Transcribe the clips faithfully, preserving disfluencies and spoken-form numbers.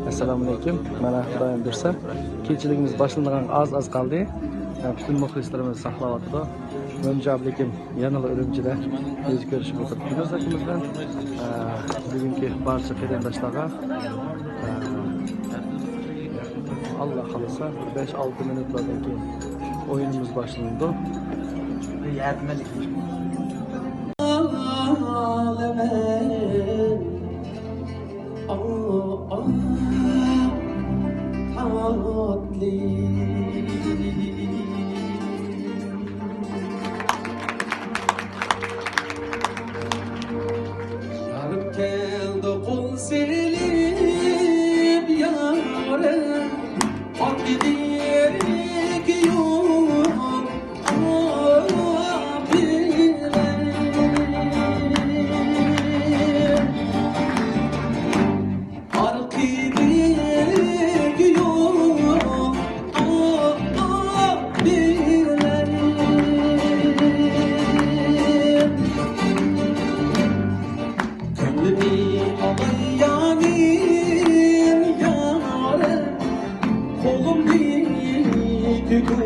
ئەسسالامۇئەلەيكۇم، مانا خۇدايىم بۇيرۇسا، كېچىلىكىمىز باشلىنىدىغان ئاز-ئاز قالدى. پۈتۈن مۇخلىسلىرىمىز ساقلاۋاتىدۇ. مەمجابلىكىم يەنىلا ئۈرۈمچىدە يۈز كۆرۈشۈپ ئولتۇرۇپتىمىز ئاكىمىز بىلەن. ئە، بۈگۈنكى بارچە قېرىنداشلارغا، ئە، ئاللا خالىسا، بىر بەش-ئالتە مىنۇتلاردىن كېيىن ئويۇنىمىز باشلىنىدۇ. يارىم كەلدى قول سېلىپ يارىم، ئاتىدىك يول ئابىلەر. ئارقىدىك يول ئابىلەر. كۆڭلۈمنى ئالاي يانىم يارىم، قولۇمنى تۇتۇپ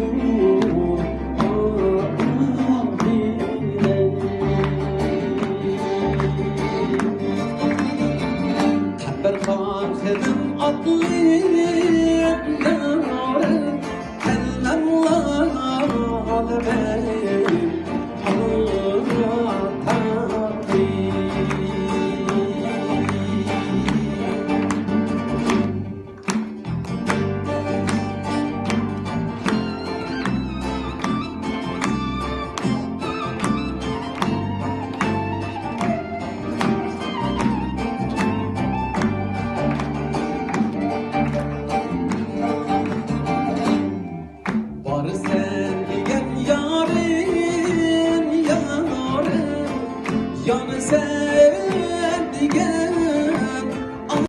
قەمبەرخان خېنىم ئاتلىق يارىم، كەلمەڭلار ئالىمەن. بار سەن دېگەن يارىم، يارىم، يار سەن دېگەن